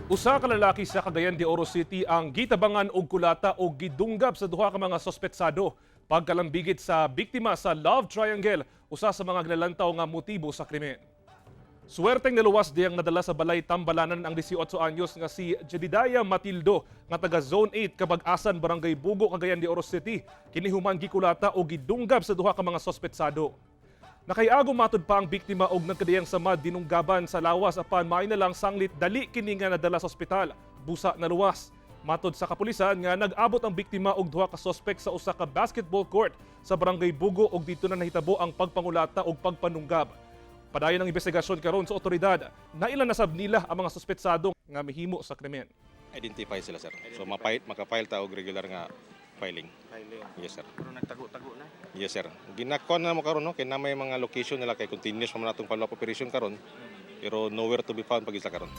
Usa ka lalaki sa Cagayan de Oro City ang gitabangan og kulata og gidunggab sa duha ka mga sospetsado pagkalambigit sa biktima sa love triangle, usa sa mga ginalantaw nga motibo sa krimen. Suwerteng naluwas diyang nadala sa balay tambalanan ang 18 anyos nga si Jedediah Matildo nga taga Zone 8, Kabag-asan, Barangay Bugo, Cagayan de Oro City. Kini human gikulata og gidunggab sa duha ka mga sospetsado. Nakaiago matud pa ang biktima og nagkadiyang samad dinunggaban sa lawas, apan maayo na lang sanglit dali kini nga nadala sa ospital. Busa naluwas. Matod sa kapulisan nga nag-abot ang biktima og duha ka sospek sa usa ka basketball court sa Barangay Bugo og didto na nahitabo ang pagpangulata og pagpanunggab. Padayon ang investigasyon karon sa otoridad. Naila nasab nila ang mga sospetsado nga mihimo sa krimen. Identify sila, sir. So mapay maka-file ta og regular nga filing. Filing. Yes, sir. Pero nagtago-tago na. Yes, sir. Ginakuan na mo karon, no, kay na may mga location nila kay continuous pa man atong follow-up operation karon. Pero nowhere to be found pag isa karon.